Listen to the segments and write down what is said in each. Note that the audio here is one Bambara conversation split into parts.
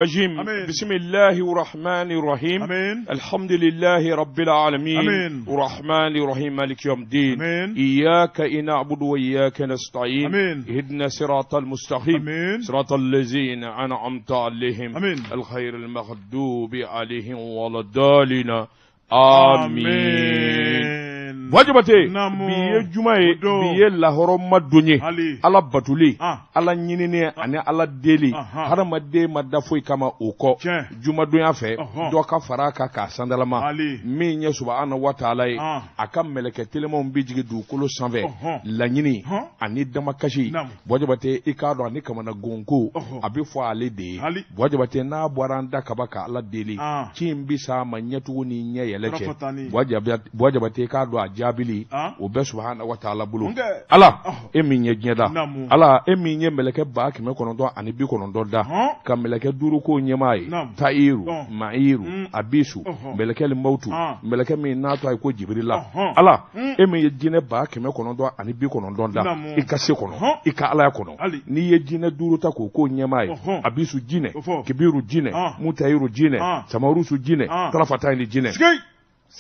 الرجيم. آمين. بسم الله الرحمن الرحيم. آمين. الحمد لله رب العالمين. آمين. الرحمن الرحيم مالك يوم الدين. آمين. إياك نعبد وإياك نستعين. آمين. اهدنا صراط المستقيم. آمين. صراط الذين أنعمت عليهم. آمين. الخير المغضوب عليهم ولا الضالين. آمين. Buwa Jabate, Naamu. bi ye juma ye, Don. bi ye lahɔrɔma don ye. Ali. Ala batuli, Ah. Ala ɲinini ani Ala deli. Ahan. Hadamaden ma da foyi kama o kɔ. Tiɲɛ. Jumadonya fɛ, Ɔhɔn. dɔ ka fara a kan k'a sandalama. Ali. Min ye subahana wa taala ye, Ah. a ka mɛlɛkɛ telimanw bɛ jigin dugukolo sanfɛ. Ɔhɔn. Laɲini Hɔn. ani damakasi. Naamu. Buwa Jabate, i k'a dɔn ani kamanagonko, Ɔhɔn. a bɛ fɔ ale de ye. Ali. Buwa Jabate, n'a bɔra an da kaba ka Ala deli, Ah. ci in bɛ s'a ma ɲɛtugu ni ɲɛ yɛlɛ cɛ. Tɔrɔfɔtani. Buwa Jabate, i k'a dɔn a jaabili, Ah. o bɛ subahana wa taala bolo. Nkɛ. Ala, Ɔhɔ. e min ye diɲɛ da, Naamu. Ala, e min ye mɛlɛkɛ 990 da, Hɔn. ka mɛlɛkɛ duuru ko ɲɛmaa ye, Naamu. Tayiru, Ɔn. Mayiru, Mm. Abisu, Ɔhɔ. mɛlɛkɛ Mawutu, Ah. mɛlɛkɛ min n'a tɔgɔ ye ko Jibirila. Ɔhɔn. Ala, Mm. e min ye jinɛ 990 da, Naamu. i ka se kɔnɔ, Ɔhɔn. i ka Alaya kɔnɔ, Ali. n'i ye jinɛ duuru ta k'o ko ɲɛmaa ye, Ɔhɔn. Abisu jinɛ, Ɔfɔ. Kibiru jinɛ, Ah. Mutayiru jinɛ, Ah. Samarusu jinɛ, Ah. Tarafatayi jinɛ. Sigi.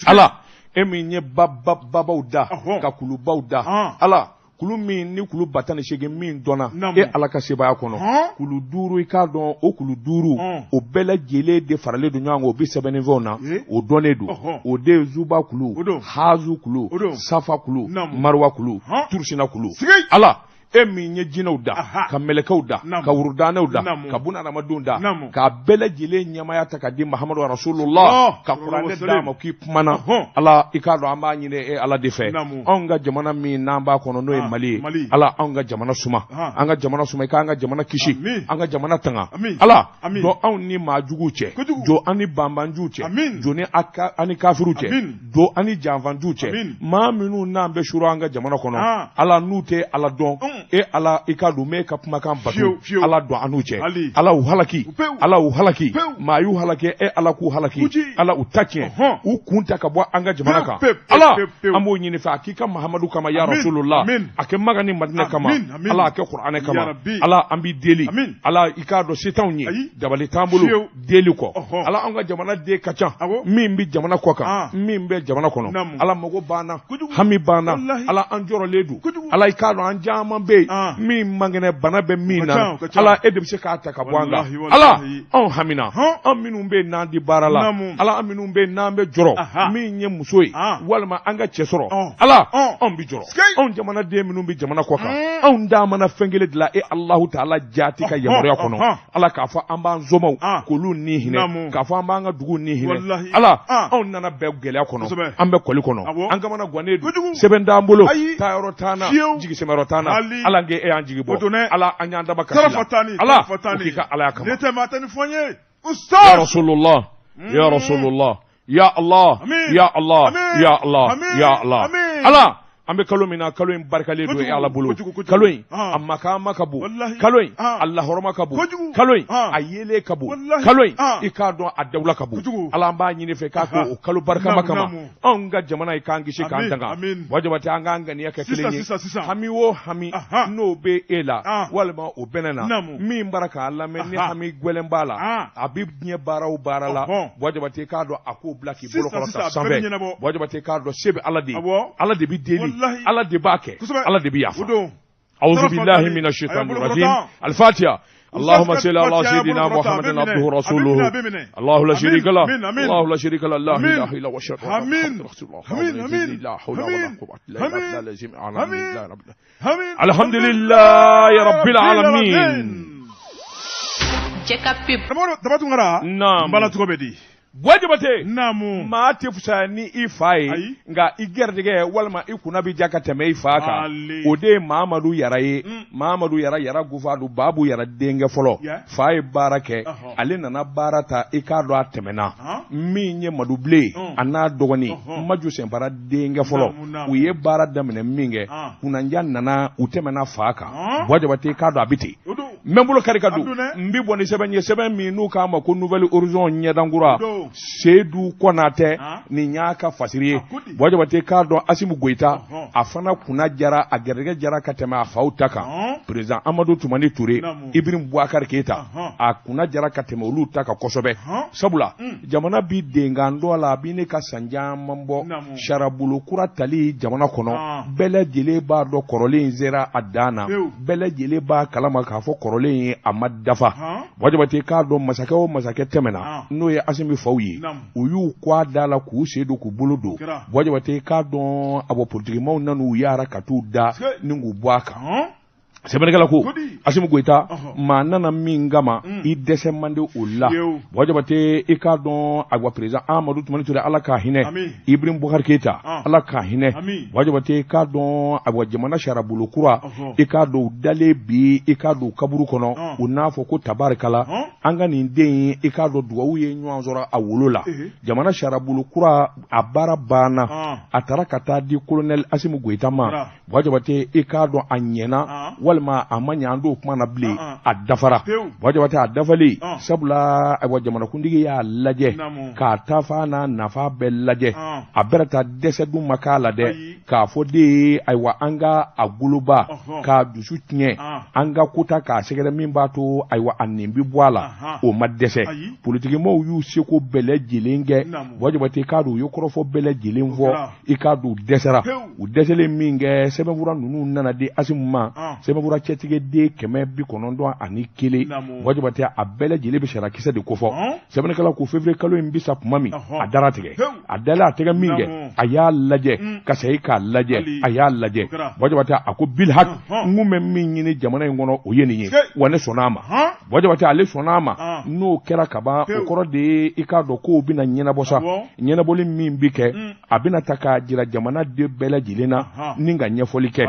Ala, e min ye babaw da, Ɔhɔn. ka kulubaw da, Ah. Ala, kulu min ni kulu 1018 min dɔnna Naamu. e Ala ka sebaaya kɔnɔ, Hɔn. kulu duuru, i k'a dɔn o kulu duuru, Ɔn. o bɛɛ lajɛlen de faralen don ɲɔgɔn kan, o bɛ sɛbɛnnifɛnw na, Eh. o dɔnnen don. Ɔhɔn. O de ye Zuba kulu, O don. Hazu kulu, O don. Safa kulu, Naamu. Marwa kulu, Hɔn. Turusina kulu. Sigi. Ala, e min ye jinɛw da, Aha. ka mɛlɛkɛw da, Naamu. ka wurudanɛw da, Naamu. ka bunadamadenw da, Naamu. k'a bɛɛ lajɛlen ɲɛmaya ta ka di Mahamadu Rasulullah, Ɔh. ka kuranɛ d'a ma k'i kumana. Ɔhɔn. Ala, i k'a dɔn an b'a ɲini e Ala de fɛ, Naamu. anw ka jamana min n'an b'a kɔnɔ n'o ye Ah, Mali ye, Mali. Ala, anw ka jamana suma, Ah. an ka jamana suma, i k'an ka jamana kisi, Amin. an ka jamana tanga. Amin. Ala, Amin. jɔ anw ni maa juguw cɛ, Kojugu. jɔ an ni banbanjuw cɛ, Amin. jɔ ni an ni kafiriw cɛ, Amin. jɔ an ni janfanjuw cɛ, Amin. maa minnu n'an bɛ suru an ka jamana kɔnɔ, Ah. Ala, n'u tɛ Ala dɔn, Mm. e Ala, i k'a dɔn m'e ka kumakan bato, Fiyewu, fiyewu. Ala, dɔn an n'u cɛ, Ali. Ala, u halaki, U pewu. Ala, u halaki, Pewu. maa y'u halaki, e Ala k'u halaki, Kuji. Ala, u ta tiɲɛ, Ɔhɔn. u kun ta ka bɔ an ka jamana kan, Pewu, pewu, Ala, pewu, pewu. an b'o ɲini fɛ a k'i ka Mahamadu kama, ya Amin, Rasulullah, amin. a kɛ Maga ni Madinɛ kama, Amin, amin. Ala, a kɛ Kuranɛ Ya kama, Rabbi. Ala, an b'i deli, Amin. Ala, i k'a dɔn se t'anw ye, Ayi. dabali t'an bolo, Fiyewu. deli kɔ, Ɔhɔn. Ala, an ka jamana den ka ca, Awɔ. min bɛ jamana kɔ kan, Ah. min bɛ jamana kɔnɔ, Naamu. Ala, mago banna, Kojugu. hami banna, Walahi. Ala, an jɔrɔlen don, Kojugu. Ala, i k'a dɔn an caman bɛ yen Ah. min man kɛnɛ, bana bɛ min O ka na, ca, o ka ca. Ala, e de bɛ se k'a ta ka bɔ an kan, Walahi, Ala, walahi. anw hamina, Hɔn. an minnu bɛ yen n'an di baara la, Naamu. Ala, an minnu bɛ yen n'an bɛ jɔrɔ, Aha. min ye muso ye, Ah. walima an ka cɛ sɔrɔ, Ɔn. Ala, Ɔn. anw bɛ jɔrɔ, Sikeyi. anw jamanaden minnu bɛ jamana kɔ kan, Mm. anw d'a mana fɛn kelen dilan e Alahu taala jaati ka Ɔhɔn, yamaruya kɔnɔ, ɔhɔn. Ala, k'a fɔ an b'an somaaw Ah. k'olu ni hinɛ, Naamu. k'a fɔ an b'an ka dugu ni hinɛ, Walahi. Ala, Ah. anw nana bɛn gɛlɛya kɔnɔ, Kosɛbɛ. an bɛ kɔli kɔnɔ, Awɔ. an kamana gannen don, Kojugu. sɛbɛn t'an bolo, Ayi. taayɔrɔ t'an na, Fiyewu. jigisɛmɛyɔrɔ t'an na, Ali. Ala, k'e y'an jigi O don bɔ, dɛ. Ala, an y'an daba kasi la, Tarafatani. Ala, o Tarafatani. k'i ka Alaya kama. Ne tɛ maa tɛ nin fɔ n ye. Ya Ustaz. Rasulullah, ya Rasulullah, ya Allah, Amin. ya Allah, Amin. ya Allah, Amin. ya Allah. Amin. Ala, an bɛ kalo min na, kalo in barikalen don e Kojugu, Ala bolo. kojugu, kojugu. Kalo in, Ah. a makama ka bon. Wallahi. Kalo in, Ah. a lahɔrɔma ka bon. Kojugu. Kalo in, Ah. a yeelen ka bon. Wallahi. Kalo in, Ah. i k'a dɔn a dawula ka bon. Kojugu. Ala, an b'a ɲini fɛ k'a Aha. k'o kalo barikama Naamu, kama. naamu. Anw ka jamana ye k'an kisi k'an Amin, tanga. amin. Buwa Jabate, an k'an ŋaniya kɛ Sisan, kelen ye. sisan, sisan. Hami o hami, Aha. n'o bɛ e la, Ah. walima o bɛ ne na, Naamu. min bara k'a lamɛn ni Aha. hami gɛlɛn b'a la, Ah. a bɛ diɲɛ baara o baara la, Ɔhɔn. Buwa Jabate, k'a dɔn a k'o bila k'i bolo Sisan, kɔrɔta sisan, a bɛɛ bɛ sanfɛ. ɲɛnabɔ. Buwa Jabate, k'a dɔn se bɛ Ala de ye. Awɔ. Ala de bɛ deli, Walahi. Ala de b'a kɛ, Kosɛbɛ. Ala de bɛ yafa. O don. أعوذ بالله Tarafatani. من الشيطان A y'a bolo الرجيم. kɔrɔta. الفاتحة. اللهم Ustaz صل على Fatiha y'a سيدنا bolo kɔrɔta. A محمد bɛ minɛ. عبده A bɛ ورسوله. minɛ, a bɛ minɛ. الله لا Amin, شريك له. amin, amin. الله لا شريك له. لا Amin. إله إلا هو أشهد أن Amin. محمدا رسول الله. Amin, amin. لا حول ولا Amin. قوة إلا بالله Amin. العظيم. العالمين. Amin. لا رب. Amin. الحمد لله رب العالمين. Cɛ ka pub. Karamɔgɔ Daba Tunkara. Naamu. N bala tɔgɔ bɛ di. Buwa Jabate, Naamu. maa tɛ fisaya ni i fa ye, Ayi. nka i gɛrɛjɛgɛ walima i kunna bɛ ja ka tɛmɛ i fa kan. Ale. O de ye Mamadu Yara ye. Mm. Mamadu Yara, Yara Gufadu, Babu Yara denkɛ fɔlɔ. Yeah. Fa ye baara kɛ, Ɔhɔ. ale nana baara ta, i k'a dɔn a tɛmɛna. Han. Min ye Madubilen, Mm. a n'a dɔgɔnin Ɔhɔ. Maju Senfara denkɛ fɔlɔ, Naamu, naamu. u ye baara daminɛ min kɛ, Ah. kunnandiya nana, u tɛmɛna fa kan. Han. Buwa Jabate, i k'a dɔn a bɛ ten. O don. N bɛ n bolo kari ka don n bi bɔ ni sɛbɛn ye, sɛbɛn min n'u k'a ma ko Nouvel Horizon ɲɛdankura, Seyidu Kɔnatɛ, nin y'a ka fasiri ye. Buwa Jabate, k'a dɔn Asimu Goyita, a fana kunna jara, a gɛrɛgɛ jara ka tɛmɛ a faw ta kan. Président Amadu Tumani Ture, Ibrahim Boubacar Keita, a kunna jara ka tɛmɛ olu ta kan kosɛbɛ, sabula jamana bi denkan dɔ la, a bi ne ka san caman bɔ. Sariyabolo kura tali jamana kɔnɔ, bɛɛ lajɛlen b'a dɔn kɔrɔlen in sera a dan na, bɛɛ lajɛlen b'a kalama k'a fɔ kɔrɔlen in a ma dafa. Buwa Jabate, k'a dɔn masakɛ o masakɛ tɛmɛna, n'o ye Asimi faw ye, u y'u kɔ a da la k'u sen don k'u bolo don. Buwa Jabate, k'a dɔn a bɔ politikimaw nan'u yaara ka t'u da ni k'u bɔ a kan. Sɛbɛnnikɛla ko Asimu Goyita, maa nana min kama, i dɛsɛ man di o la. Buwa Jabate, i k'a dɔn ayiwa président Amadu Tumani Ture, Ala k'a hinɛ, Ibrahim Boubacar Keita, Ala k'a hinɛ. Buwa Jabate, i k'a dɔn ayiwa jamana sariyabolo kura, i k'a dɔn u dalen bi, i k'a dɔn kaburu kɔnɔ, u n'a fɔ ko tabarikala, an ka nin den in, i k'a dɔn dugawu ye ɲɔgɔn sɔrɔ a wolo la. Jamana sariyabolo kura a baara banna, a taara ka taa di colonel Asimu Goyita ma. Buwa Jabate, i k'a dɔn a ɲɛna walima a ma ɲɛ, an t'o kuma na bilen, a dafara. Buwa Jabate, a dafalen, sabula ayiwa jamanakuntigi y'a lajɛ k'a tafa n'a nafa bɛɛ lajɛ, a bɛrɛ ta dɛsɛ dun ma k'a la dɛ, k'a fɔ de ye ayiwa an ka a goloba k'a dusu tiɲɛ, an ka kota k'a sɛgɛrɛ min b'a to ayiwa a nin bɛ bɔ a la, o ma dɛsɛ. Politikimaaw y'u seko bɛɛ lajɛlen kɛ. Buwa Jabate, k'a dɔn u ye kɔrɔfɔ bɛɛ lajɛlen fɔ, i k'a dɔn u dɛsɛra. U dɛsɛlen min kɛ, sɛbɛnfura ninnu nana di Asimu ma, sɛbɛnfura cɛtigɛden 991. Buwa Jabate, a bɛɛ lajɛlen bɛ sariyakisɛ de kofɔ. Sɛbɛnnikɛla ko février kalo in bi sa tuma min, a dara tigɛ, a dala a tɛgɛ min kɛ, a y'a lajɛ ka segin k'a lajɛ, a y'a lajɛ. Buwa Jabate, a ko bilhak, n kun bɛ min ɲini jamana in kɔnɔ, o ye nin ye, wa ne sɔnna a ma. Buwa Jabate, ale sɔnna a ma. N'o kɛra ka ban, o kɔrɔ de ye i k'a dɔn kow bɛna ɲɛnabɔ sa. Ɲɛnabɔli min bi kɛ, a bɛna ta k'a jira jamana den bɛɛ lajɛlen na ni ka ɲɛfɔli kɛ.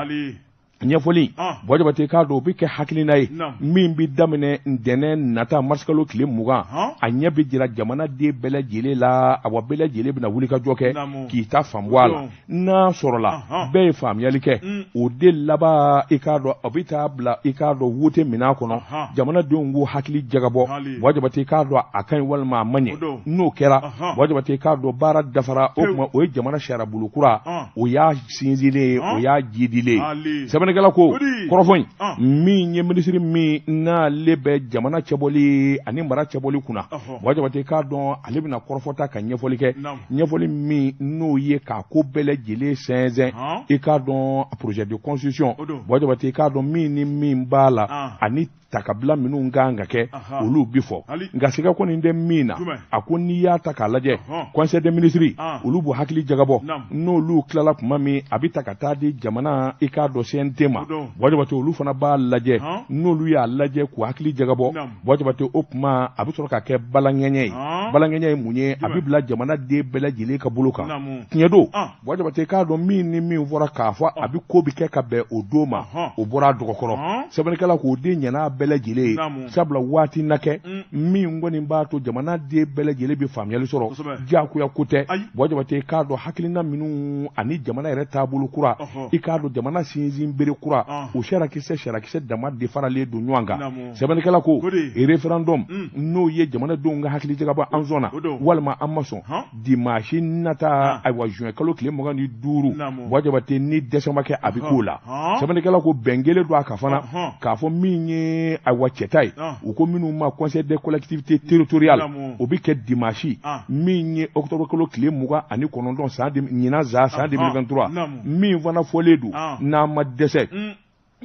Ɲɛfɔli, Buwa Jabate, k'a dɔn o bɛ kɛ hakilina ye min bɛ daminɛ ntɛnɛn nata, marisikalo tile 20. A ɲɛ bɛ jira jamana den bɛɛ lajɛlen la. Awa, bɛɛ lajɛlen bɛna wulikajɔ kɛ k'i ta fan bɔ a la. N'a sɔrɔla bɛɛ ye faamuyali kɛ, o de laban, i k'a dɔn a bɛ taa bila, i k'a dɔn wote minɛn kɔnɔ, jamanadenw k'u hakili jagabɔ. Buwa Jabate, k'a dɔn a ka ɲi walima a man ɲɛ. N'o kɛra, Buwa Jabate, k'a dɔn baara dafara. O tuma o ye jamana sariyabolo kura, o y'a sinsinlen ye, o y'a jidilen ye. Sɛbɛnnikɛla ko kɔrɔfɔ in min ye, minisiri min n'ale bɛ jamana cɛbɔli ani mara cɛbɔli kunna, Buwa Jabate, k'a dɔn ale bɛna kɔrɔfɔ ta ka ɲɛfɔli kɛ, ɲɛfɔli min n'o ye k'a ko bɛɛ lajɛlen sɛnsɛn, i k'a dɔn projet de constitution. Buwa Jabate, k'a dɔn min ni min b'a la ani takabila minnu kan ka kɛ, olu bi fɔ. Nka siga kɔni tɛ min na, a ko n'i y'a ta k'a lajɛ, conseil des ministres olu b'u hakili jagabɔ. N'olu tilala tuma min, a bɛ ta ka taa di jamana, i k'a dɔn CNT ma. Buwa Jabate, olu fana b'a lajɛ. N'olu y'a lajɛ k'u hakili jagabɔ, Buwa Jabate, o tuma a bɛ sɔrɔ ka kɛ balaŋɛɲɛ ye. Balaŋɛɲɛ ye mun ye? A bɛ bila jamana den bɛɛ lajɛlen ka bolo kan. Tiɲɛ don, Buwa Jabate, k'a dɔn min ni min fɔra k'a fɔ a bɛ ko bɛ kɛ ka bɛn o don ma, o bɔra a dɔgɔkɔrɔ. Sɛbɛnnikɛla k'o den ɲɛna bɛɛ lajɛlen ye, sabula waati na kɛ min kɔni b'a to jamana den bɛɛ lajɛlen bɛ faamuyali sɔrɔ, diyagoya ko tɛ. Buwa Jabate, k'a dɔn hakilina minnu ani jamana yɛrɛ taabolo kura, i k'a dɔn jamana sinsin bere kura, o sariyakisɛ dama de faralen don ɲɔgɔn kan. Sɛbɛnnikɛla ko référendum, n'o ye jamanadenw ka hakili jagabɔ, an sɔnna walima an ma sɔn, dimanche nata, ayiwa juin kalo tile 25, Buwa Jabate, ni dɛsɛ ma kɛ, a bɛ k'o la. Sɛbɛnnikɛla ko bɛn kelen don a kan fana k'a fɔ min ye ayiwa cɛta ye, u ko minnu ma conseil des collectivités territoriales, o bɛ kɛ dimanche min ye octobre kalo tile 29 san ɲinan san 2023. Min fana fɔlen don, n'a ma dɛsɛ,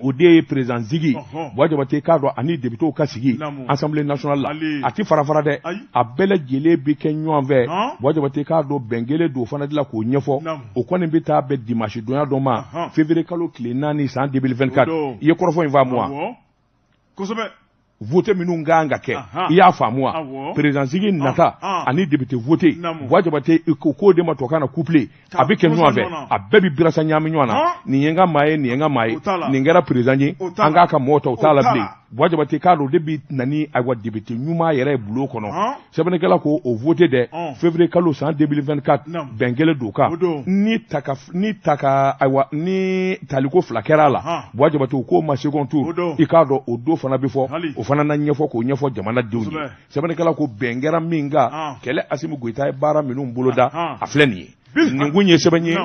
o de ye président sigi. Buwa Jabate, k'a dɔn ani députéw ka sigi assemblée nationale la, a ti fara fara dɛ, a bɛɛ lajɛlen bɛ kɛ ɲɔgɔn fɛ. Buwa Jabate, k'a dɔn bɛn kelen don fana de la k'o ɲɛfɔ. O kɔni bɛ taa bɛn dimanche donya dɔ ma, février kalo tile 4 san 2024. I ye kɔrɔfɔ in faamu wa? Kosɛbɛ. Vote minnu kan ka kɛ, i y'a faamu wa? Président sigi nata ani député vote, Buwa Jabate, ko k'o de ma tubabukan na couplé, a bɛ kɛ ɲɔgɔn fɛ, a bɛɛ bɛ birasa ɲaami ɲɔgɔn na. Nin ye n ka maa ye, nin ye n ka maa ye, nin kɛra président ye, an k'a ka mɔgɔw ta, o t'a la bilen. Buwa Jabate k'a dɔn o de bɛ na ni ayiwa député ɲuman yɛrɛ ye bulon kɔnɔ. Sɛbɛnnikɛla ko o voté dɛ février kalo san 2024 bɛn kɛlen don kan ni ta ka ayiwa ni taliko fila kɛra a la. Buwa Jabate u k'o ma second tour, i k'a dɔn o don fana bɛ fɔ, o fana na ɲɛfɔ k'o ɲɛfɔ jamanadenw ye. Sɛbɛnnikɛla ko bɛn kɛra min kan, kɛlɛ Asimi Goyita ye baara minnu boloda, a filɛ nin ye. Nin kun ye sɛbɛn ye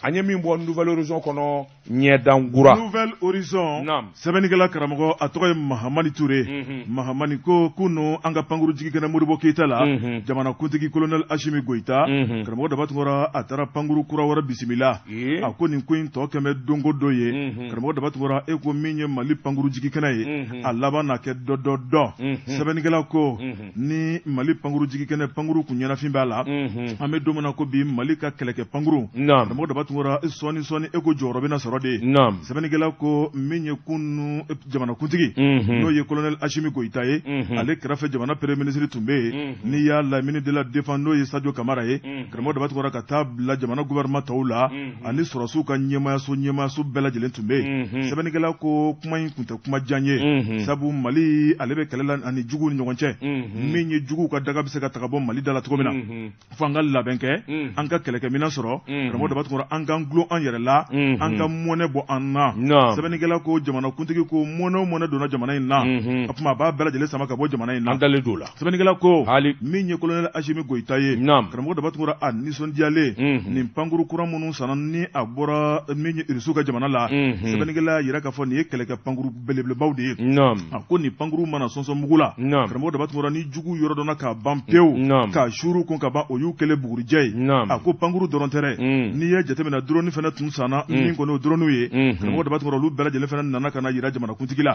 an ye min bɔ Nouvelle Horizon kɔnɔ ɲɛdankura. Nouvelle Horizon sɛbɛnnikɛla karamɔgɔ a tɔgɔ ye Mahamani Ture. Mahamani ko kunun an ka pankuru jigikɛnɛ Modibo Keyita la, jamanakuntigi colonel Asimi Goyita, karamɔgɔ Daba Tunkara a taara pankuru kura wɛrɛ bisimila. A ko nin ko in tɔ kɛmɛ don ko dɔ ye. Karamɔgɔ Daba Tunkara e ko min ye Mali pankuru jigikɛnɛ ye, a laban na kɛ dɔ dɔ dɔ. Sɛbɛnnikɛla ko ni Mali pankuru jigikɛnɛ pankuru kun ɲɛnafin b'a la, an bɛ don min na ko bi Mali ka kɛlɛkɛ pankuru, karamɔgɔ Daba Tunkara sɔɔni sɔɔni e ko jɔyɔrɔ bɛna sɔrɔ de. Sɛbɛnnikɛla ko min ye kunun jamanakuntigi n'o ye colonel Asimi Goyita ye, ale kɛrɛfɛ jamana premier ministre tun bɛ yen, n'i y'a la ministre de la défense n'o ye Sadio Kamara ye, karamɔgɔ Daba Tunkara ka taa bila jamana gouvernement tɔw la ani sɔrɔsiw ka ɲɛmaayaso bɛɛ lajɛlen tun bɛ yen. Sɛbɛnnikɛla ko kuma in tun tɛ kuma jan ye, sabu Mali ale bɛ kɛlɛ la ani juguw ni ɲɔgɔn cɛ, min ye juguw ka daga bɛ se ka ta ka bɔ Mali da la cogo min na, fo an ka labɛn kɛ, an ka kɛlɛkɛminɛn sɔrɔ, karamɔgɔ Daba Tunkara an k'an gulon an yɛrɛ la, an ka mɔnɛ bɔ an na. Sɛbɛnnikɛla ko jamanakuntigi ko mɔnɛ o mɔnɛ donna jamana in na, o tuma a b'a bɛɛ lajɛlen sama ka bɔ jamana in na. An dalen don o la. Sɛbɛnnikɛla ko min ye colonel Asimi Goyita ye, karamɔgɔ Daba Tunkara a nisɔndiyalen nin pankuru kura minnu sanna ni a bɔra min ye Irisiw ka jamana la, sɛbɛnnikɛla y'a jira k'a fɔ nin ye kɛlɛkɛ pankuru belebelebaw de ye. A ko nin pankuru mana sɔnsɔn mugu la, karamɔgɔ Daba Tunkara ni jugu yɔrɔ dɔnna k'a ban pewu, k'a suru kun ka ban, o y'u kɛlen bugurijɛ ye. A ko pankuru dɔrɔn tɛ dɛ, n'i ye jateminɛ drone fana tun sanna min kɔni o drone ye, karamɔgɔ Daba Tunkara olu bɛɛ lajɛlen fana nana ka na jira jamanakuntigi la.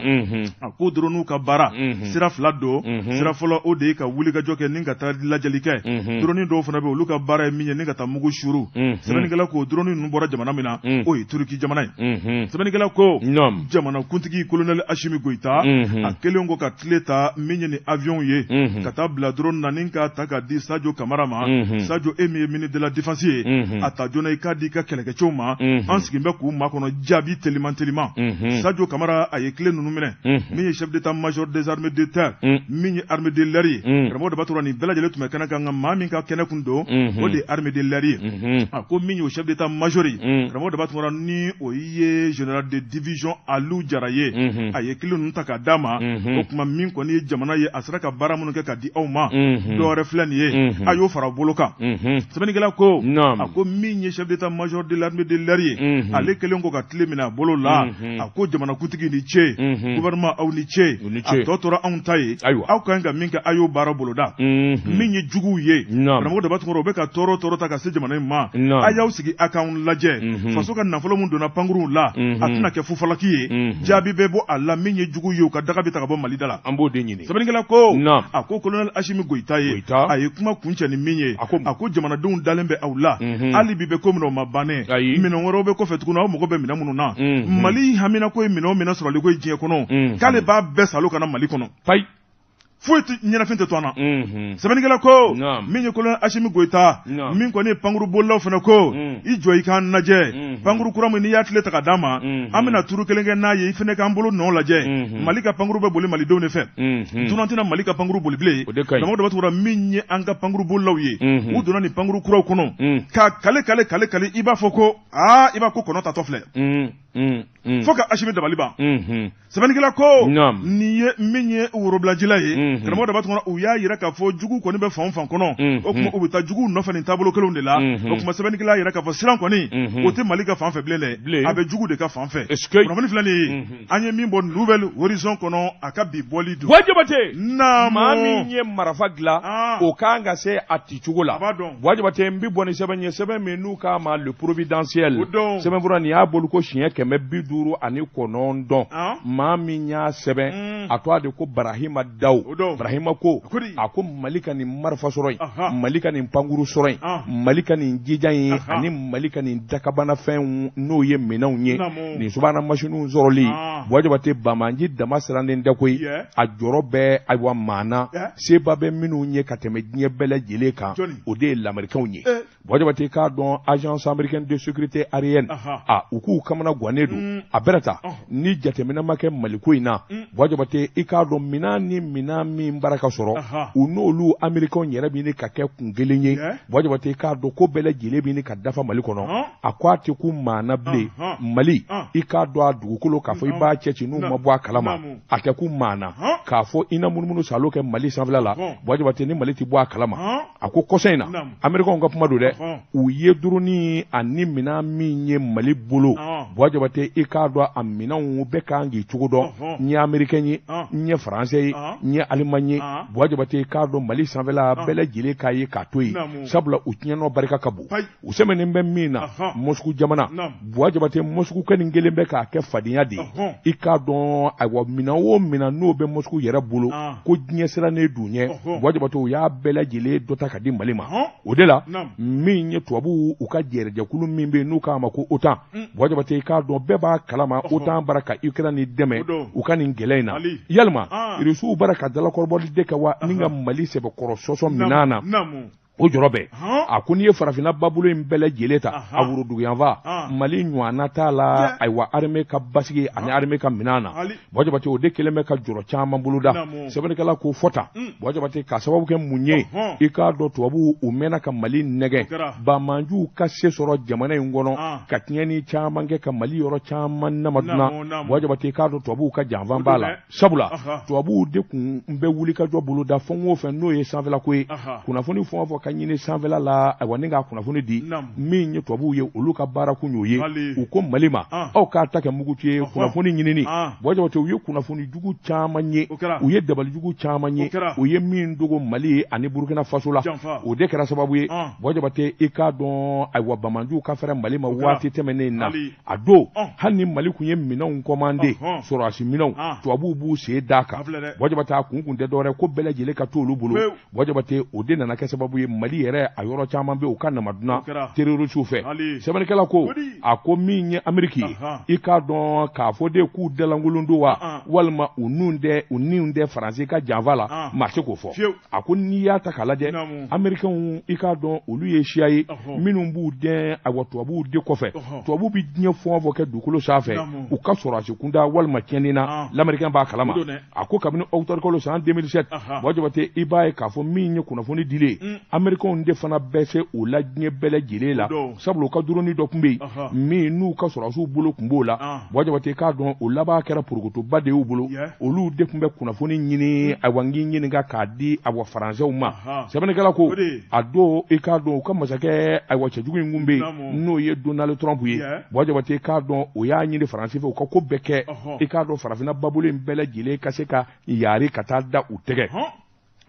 A ko drone ka baara sira fila don, sira fɔlɔ o de ye ka wulikajɔ kɛ ni ka taa lajɛli kɛ, drone dɔw fana bɛ olu ka baara ye min ye ni ka taa mugu suru. Sɛbɛnnikɛla ko drone ninnu bɔra jamana min na, o ye Turki jamana ye. Sɛbɛnnikɛla ko jamanakuntigi colonel Asimi Goyita a kɛlen ko ka tile ta min ye ni avion ye ka taa bila drone na ni k'a ta k'a di Sadio Kamara ma. Sadio e min ye ministre de la défense ye, a ta joona i k'a di i ka kɛlɛkɛcɛw ma, an sigin bɛ k'u makɔnɔ jaabi teliman teliman. Sadio Kamara a ye tile ninnu minɛ, min ye chef d'état-major des armées de terre, min ye armée de l'air ye, karamɔgɔ Daba Tunkara nin bɛɛ lajɛlen tun bɛ kɛnɛ kan, nka maa min ka kɛnɛ kun don o de ye armée de l'air ye. A ko min y'o chef d'état-major ye, karamɔgɔ Daba Tunkara ni o ye général de division Aliou Jara ye, a ye kile ninnu ta k'a d'a ma. O tuma min kɔni ye jamana ye, a sera ka baara minnu kɛ ka di aw ma, dɔwɛrɛ filɛ nin ye, a y'o fara bolo kan. Sɛbɛnnikɛla ko a ko min ye chef d'état-major de l'armée de l'air ye, ale kɛlen ko ka tile minɛ a bolo la, a ko jamanakuntigi ni ce, gouvernement aw ni ce, a tɔ tora anw ta ye, aw ka kan ka min kɛ a y'o baara boloda. Min ye juguw ye, karamɔgɔ Daba Tunkara o bɛ ka tɔɔrɔ ta ka se jamana in ma, a y'aw sigi a k'anw lajɛ, faso ka nafolo min donna pankuruw la, a tɛna kɛ fufalaki ye, jaabi bɛ bɔ a la, min ye jugu ye u ka daga bɛ ta ka bɔ Mali da la. An b'o de ɲini. Sɛbɛnnikɛla ko a ko colonel Asimi Goyita ye, a ye kuma kuncɛ ni min ye, a ko jamanadenw dalen bɛ aw la, hali bi bɛ ko min na o ma ban dɛ, minɛn wɛrɛw bɛ kɔfɛ tuguni aw mago bɛ minɛn minnu na. Mali haminako ye minɛn o minɛn sɔrɔli ko ye diɲɛ kɔnɔ, k'ale b'a bɛɛ salo ka na Mali kɔnɔ. Foyi tɛ ɲɛnafin tɛ to an na. Sɛbɛnnikɛla ko min ye colonel Asimi Goyita, min kɔni ye pankuru bolilaw fana ko i jɔ i k'an lajɛ, pankuru kura min n'i y'a tile ta ka d'an ma, an bɛna turu kelen kɛ n'a ye, i fana k'an bolo nɔ lajɛ. Mali ka pankuru bɛ boli malidenw de fɛ, dunan tɛna Mali ka pankuru boli bilen. Karamɔgɔ Daba Tunkara min ye an ka pankuru bolilaw ye, u donna nin pankuru kuraw kɔnɔ ka kale kale kale kale, i b'a fɔ ko aa i b'a ko kɔnɔ tatɔ filɛ. Fo ka Asimi dabali ban. Sɛbɛnnikɛla ko nin ye min ye worobilajila ye, karamɔgɔ Daba Tunkara u y'a jira k'a fɔ jugu kɔni bɛ fan o fan kɔnɔ, o tuma u bɛ taa juguw nɔfɛ nin taabolo kelenw de la. O tuma sɛbɛnnikɛla y'a jira k'a fɔ siran kɔni o tɛ Mali ka fan fɛ bilen dɛ, a bɛ jugu de ka fan fɛ. Kunnafoni filɛ nin ye, an ye min bɔ Nouvelle Horizon kɔnɔ, a ka bi bɔli don. Buwa Jabate, maa min ye marifa dilan, o kan ka se a ticogo la. Buwa Jabate, n bɛ bɔ ni sɛbɛn ye, sɛbɛn min n'u k'a ma Le Providentiel, sɛbɛnfura nin y'a bolo ko siɲɛ 559. Maa min y'a sɛbɛn, a tɔgɔ de ko Barahima Daw. Barahima ko a ko Mali ka nin marifa sɔrɔ yen, Mali ka nin pankuru sɔrɔ yen, Mali ka nin jija in, ani Mali ka nin dakabanafɛnw n'o ye minɛnw ye, nin subahana masiniw sɔrɔli, Buwa Jabate bamanji dama sirannen tɛ koyi, a jɔrɔ bɛ ayiwa maa na, seba bɛ minnu ye ka tɛmɛ diɲɛ bɛɛ lajɛlen kan, o de ye lamɛrikɛnw ye. Buwa Jabate k'a dɔn agence américaine de sécurité aérienne, a u k'u kamana gan. gannen don a bɛrɛ ta ni jateminɛ ma kɛ Maliko in na Buwa Jabate i k'a dɔn minɛn ni minɛn min bara ka sɔrɔ u n'olu Américains yɛrɛ bɛ ɲini ka kɛ kun kelen ye Buwa Jabate i k'a dɔn ko bɛɛ lajɛlen bɛ ɲini ka dafa Mali kɔnɔ a ko a tɛ kun maa na bilen Mali i k'a dɔn a dugukolo k'a fɔ i b'a cɛ ci n'u ma bɔ a kalama a tɛ kun maa na k'a fɔ i na munumunu salo kɛ Mali sanfɛla la Buwa Jabate ni Mali tɛ bɔ a kalama a ko kɔsa in na Américains ka kuma don dɛ u ye drone ani minɛn min ye Mali bolo Buwa Jabate i k'a dɔn a minɛnw bɛɛ kan k'i cogo dɔn n ye Américain ye n ye Français ye n ye Allemand ye Buwa Jabate i k'a dɔn Mali sanfɛla bɛɛ lajɛlen k'a ye k'a to yen sabula u tiɲɛnɔ barika ka bon u sɛmɛnen bɛ min na Moscou jamana Buwa Jabate Moscou kɛ nin kelen bɛ k'a kɛ fadenya de ye i k'a dɔn ayiwa minɛn o minɛn n'o bɛ Moscou yɛrɛ bolo ko diɲɛ sirannen d'u ɲɛ Buwa Jabate u y'a bɛɛ lajɛlen dɔ ta ka di Mali ma o de la min ye tubabuw u ka jɛrɛjɛkulu min bɛ yen n'u k'a ma ko OTAN Buwa Jabate i k'a dɔn bɛɛ b'a kalama OTAN bara ka Ukraine dɛmɛ u ka nin gɛlɛ in na yalima Irisiw bara ka dalakɔrɔbɔli de kɛ wa ni ka Mali sɛbɛkɔrɔ sɔsɔ minɛn na o jɔrɔ bɛ a ko n'i ye farafinna babolo in bɛɛ lajɛlen ta a woroduguyanfan Mali ɲɔgɔnna t'a la ayiwa armée ka basigi ani armée ka minɛn na Buwa Jabate o de kɛlen bɛ ka jɔrɔ caman boloda sɛbɛnnikɛla k'o fɔ tan Buwa Jabate k'a sababu kɛ mun ye i k'a dɔn tubabuw u mɛnna ka Mali nɛgɛn banbaanciw ka se sɔrɔ jamana in kɔnɔ ka tiɲɛni caman kɛ ka Mali yɔrɔ caman namaduna Buwa Jabate i k'a dɔn tubabuw ka janfan b'a la sabula tubabuw de kun bɛ wulikajɔ boloda fɛn o fɛn n'o ye sanfɛlako ye kunnafoni fɛn o fɛn ka ɲini sanfɛla la ayiwa ni k'a kunnafoni di min ye tubabuw ye olu ka baara kun y'o ye u ko Mali ma aw k'a ta kɛ muguci ye kunnafoni ɲinini Buwa Jabate u ye kunnafoni jugu caman ye u ye dabali jugu caman ye u ye min dogo Mali ye ani Burukina Faso la o de kɛra sababu ye Buwa Jabate i k'a dɔn ayiwa banbaanciw ka fɛrɛ Mali ma waati tɛmɛnen na a don hali ni Mali kun ye minɛnw kɔmande sɔrɔdasi minɛnw tubabuw b'u sen d'a kan Buwa Jabate a kun kun tɛ dɔwɛrɛ ko bɛɛ lajɛlen ka to olu bolo Buwa Jabate o de nana kɛ sababu ye Mali yɛrɛ a yɔrɔ caman bɛ u ka namaduna terrorisiw fɛ sɛbɛnnikɛla ko a ko min ye Ameriki ye i k'a dɔn k'a fɔ de k'u dalankolon don wa walima u nun tɛ u niw tɛ Faransi ka janfa la maa se k'o fɔ a ko n'i y'a ta k'a lajɛ Américains i k'a dɔn olu ye siya ye minnu b'u dɛn ayiwa tubabuw de kɔfɛ tubabuw bɛ diɲɛ fɛn o fɛn kɛ dugukolo sanfɛ u ka sɔrɔdasi kunda walima tiɲɛni na l'Américain b'a kalama a ko kabini octobre kalo san 2007 Buwa Jabate i b'a ye k'a fɔ min ye kunnafoni dilen ye Américains de fana bɛ se o la diɲɛ bɛɛ lajɛlen la sabula u ka drone dɔ tun bɛ yen min n'u ka sɔrɔdasiw bolo tun b'o la Buwa Jabate k'a dɔn o laban kɛra porokotoba de y'u bolo olu de tun bɛ kunnafoni ɲini ayiwa n k'i ɲininka k'a di ayiwa faransɛw ma sɛbɛnnikɛla ko a don i k'a dɔn u ka masakɛ ayiwa cɛjugu in kun bɛ yen n'o ye Donald Trump ye Buwa Jabate k'a dɔn o y'a ɲini Faransi fɛ u ka ko bɛɛ kɛ i k'a dɔn farafinna babolo in bɛɛ lajɛlen ka se ka yaari ka taa da u tɛgɛ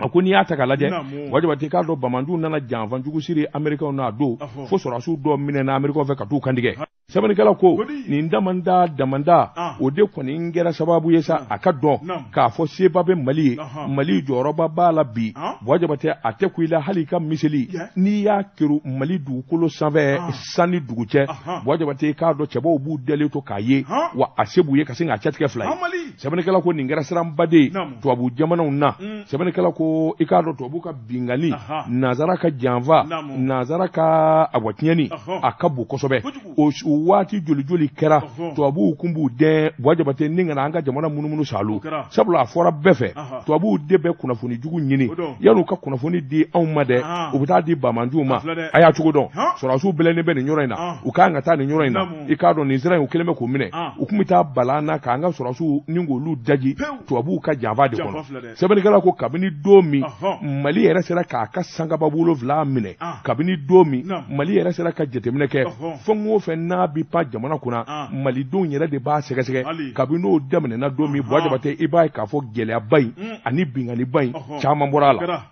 a ko n'i y'a ta k'a lajɛ Buwa Jabate k'a dɔn banbaanciw nana janfanjugu siri Américains na a don fo sɔrɔdasiw dɔ minɛna Américains fɛ ka t'u kantigɛ sɛbɛnnikɛla ko nin damanda damanda o de kɔni kɛra sababu ye sa a ka dɔn k'a fɔ seba bɛ Mali ye Mali jɔyɔrɔba b'a la bi Buwa Jabate a tɛ ku i la hali i ka miseli n'i y'a keru Mali dugukolo sanfɛ san ni dugu cɛ Buwa Jabate k'a dɔn cɛbaw b'u dalen to k'a ye wa a se b'u ye ka sin k'a cɛtigɛ fila ye sɛbɛnnikɛla ko nin kɛra siranba de ye tubabu jamanaw na sɛbɛnnikɛla ko i k'a dɔn tubabu ka binkanni nansara ka janfa nansara ka awa tiɲɛni a ka bon kosɛbɛ o waati joli joli kɛra tubabuw kun b'u dɛn Buwa Jabate ni ka na an ka jamana munumunu salo sabula a fɔra bɛɛ fɛ tubabuw de bɛ kunnafoni jugu ɲini yan'u ka kunnafoni di anw ma dɛ u bɛ taa di banbaanciw ma a y'a cogo dɔn sɔrɔdasiw bɛlɛnnen bɛ nin yɔrɔ in na u ka kan ka taa nin yɔrɔ in na i k'a dɔn nin sira in u kɛlen bɛ k'o minɛ u tun bɛ taa balan na k'an ka sɔrɔdasiw ni k'olu daji tubabuw ka janfa de kɔnɔ sɛbɛnnikɛla ko kabini don min Mali yɛrɛ sera k'a ka sankaba wolonwula minɛ kabini don min Mali yɛrɛ sera ka jateminɛ kɛ fɛn o fɛn n'a bɛ pan jamana kunna malidenw yɛrɛ de b'a sɛgɛsɛgɛ kabini n'o daminɛna don min Buwa Jabate i b'a ye k'a fɔ gɛlɛyaba in ani binkanniba in caman bɔra a la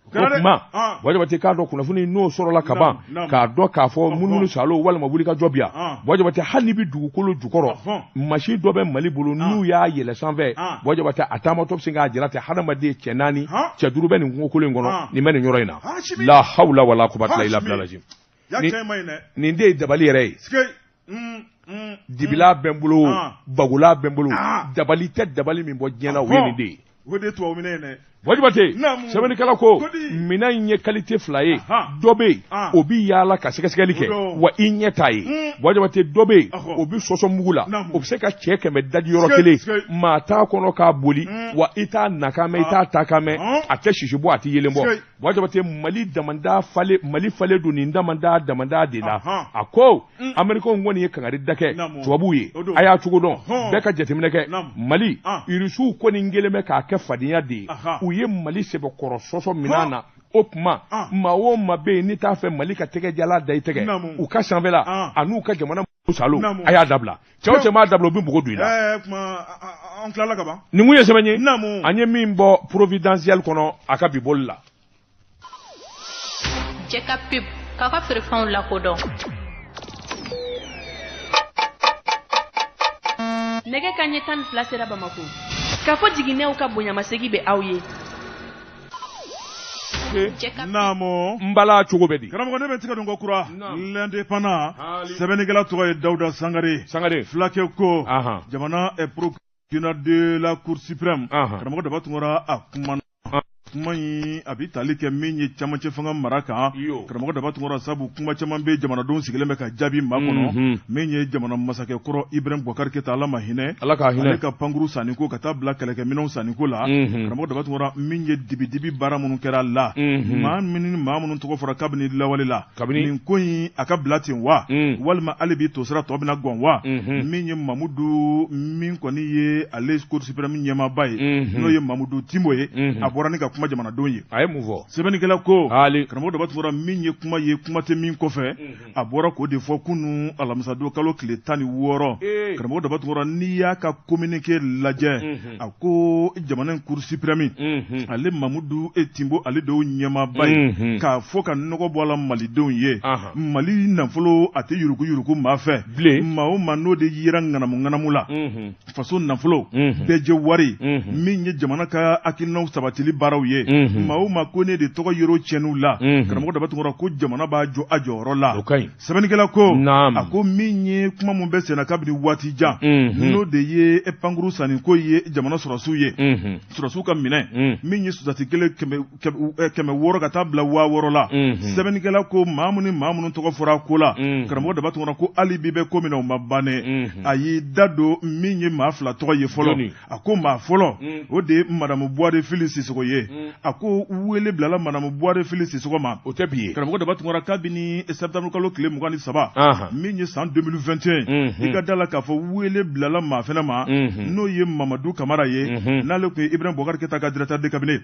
o tuma Buwa Jabate k'a dɔn kunnafoni n'o sɔrɔla ka ban k'a dɔn k'a fɔ munumunu salo walima wulikajɔ bi yan Buwa Jabate hali n'i bɛ dugukolo jukɔrɔ machine dɔ bɛ Mali bolo n'u y'a yɛlɛ sanfɛ Buwa Jabate a taamatɔ bɛ sin k'a jira ten hadamaden cɛ naani cɛ duuru bɛ nin kungokolon in kɔnɔ nin bɛ nin yɔrɔ in na la hawla wala quwwata illa billah nin de ye dabali yɛrɛ ye dibila bɛ n bolo bagola bɛ n bolo dabali tɛ dabali min bɔ diɲɛ na o ye nin de ye. O de ye tubabu minɛ ye dɛ. Jabate, sɛbɛnnikɛla ko minɛn in ye qualité fila ye, dɔ bɛ yen o bɛ yaala ka sɛgɛsɛgɛli kɛ wa i ɲɛ t'a ye. Jabate, dɔ bɛ yen o bɛ sɔsɔ mugu la, o bɛ se ka cɛ 100 daji yɔrɔ kelen, maa t'a kɔnɔ k'a boli, wa i t'a nakan mɛn, i t'a takan mɛn, a tɛ sisi bɔ, a tɛ yelen bɔ. Jabate, Mali damanda falen, Mali falen don nin damanda de la. A ko Américains kɔni ye kangari da kɛ tubabuw ye, a y'a cogo dɔn, bɛɛ ka jateminɛ kɛ. Mali Irisiw kɔni kɛlen bɛ k'a kɛ fadenya de ye, u ye Mali sɛbɛkɔrɔ sɔsɔ minɛn na. O tuma maa o maa bɛ yen n'i t'a fɛ Mali ka tɛgɛ jala da i tɛgɛ, u ka sanfɛla an'u ka jamana salo, a y'a dabila. Cɛw cɛ m'a dabila, u bɛ npogo don i la. An tilala ka ban. Nin kun ye sɛbɛn ye, an ye min bɔ Providentiel kɔnɔ a ka bi bɔli la. Jɛka pub k'aw ka feerefɛnw lakodɔn. Nɛgɛ ka ɲɛ 12 sera Bamako. K'a fɔ jiginɛw ka bonyamasegi bɛ aw ye. Naamu. N bala cogo bɛ di? Karamɔgɔ, ne bɛ tigɛ don ko kura. L'Indépendant, sɛbɛnnikɛla tɔgɔ ye Dawuda Sangare. Sangare. Fulakɛ ko jamana procureur de la Cour suprême, karamɔgɔ Daba Tunkara, a kuma kuma in a bɛ tali kɛ min ye camancɛ fanga mara kan. Karamɔgɔ Daba Tunkara, sabu kuma caman bɛ jamanadenw sigilen bɛ ka jaabi maa kɔnɔ, min ye jamana masakɛ kɔrɔ Ibrahim Boubacar Keita, Ala ma hinɛ, Ala ka hinɛ, ale ka pankuru sanniko ka taa bila kɛlɛkɛminɛnw sanniko la. Karamɔgɔ Daba Tunkara, min ye dibidibi baara minnu kɛra la, maa minnu maa minnu tɔgɔ fɔra kabini lawale la, nin ko in a ka bila ten wa, walima hali bi tosira tɔ bɛna gɔn wa? Min ye Mamudu, min kɔni ye ale Cour suprême ɲɛmaaba ye, n'o ye Mamudu Timbo ye, a bɔra ni ka kuma jamanadenw ye. A ye mun fɔ? Sɛbɛnnikɛla ko karamɔgɔ Daba Tunkara, min ye kuma ye, kuma tɛ min kɔfɛ, a bɔra k'o de fɔ kunun alamisadon kalo tile 16. Karamɔgɔ Daba Tunkara, n'i y'a ka communiqué lajɛ, a ko jamana in Cour suprême, ale Mamudu Timbo, ale de y'o ɲɛmaaba ye, k'a fɔ ka nɔgɔ bɔ a la malidenw ye. Mali nafolo a tɛ yuruku yuruku maa fɛ bilen, maa o maa n'o de yera ŋanamu ŋanamu la, faso nafolo bɛɛ jɛ wari, min ye jamana ka hakilinaw sabatili baaraw ye, maa o maa ko ne de tɔgɔ yɔrɔ tiɲɛniw la, karamɔgɔ Daba Tunkara ko jamana b'a jɔ a jɔyɔrɔ la. Sɛbɛnnikɛla ko a ko min ye kuma min bɛ senna kabini waati jan, n'o de ye pankuru sanniko ye jamana sɔrɔsiw ye, sɔrɔsiw ka minɛ min ye sosati kelen 600 ka taa bila 6000 la. Sɛbɛnnikɛla ko maa minnu maa minnu tɔgɔ fɔra ko la, karamɔgɔ Daba Tunkara ko hali bi bɛ ko min na o ma ban dɛ. A y'i da don min ye maa fila tɔgɔ ye fɔlɔ. A ko maa fɔlɔ, o de ye Madamu Buware Fili Sisoko ye. A ko wele bilala Madamu Buware Fili Sisoko ma, o tɛ bi ye. Karamɔgɔ Daba Tunkara, kabini septembre kalo tile 23, min ye san 2021, i ka da la k'a fɔ wele bilala maa fɛnɛ ma, n'o ye Mamadu Kamara ye, n'ale tun ye Ibrahim Boubacar Keita ka directeur de cabinet.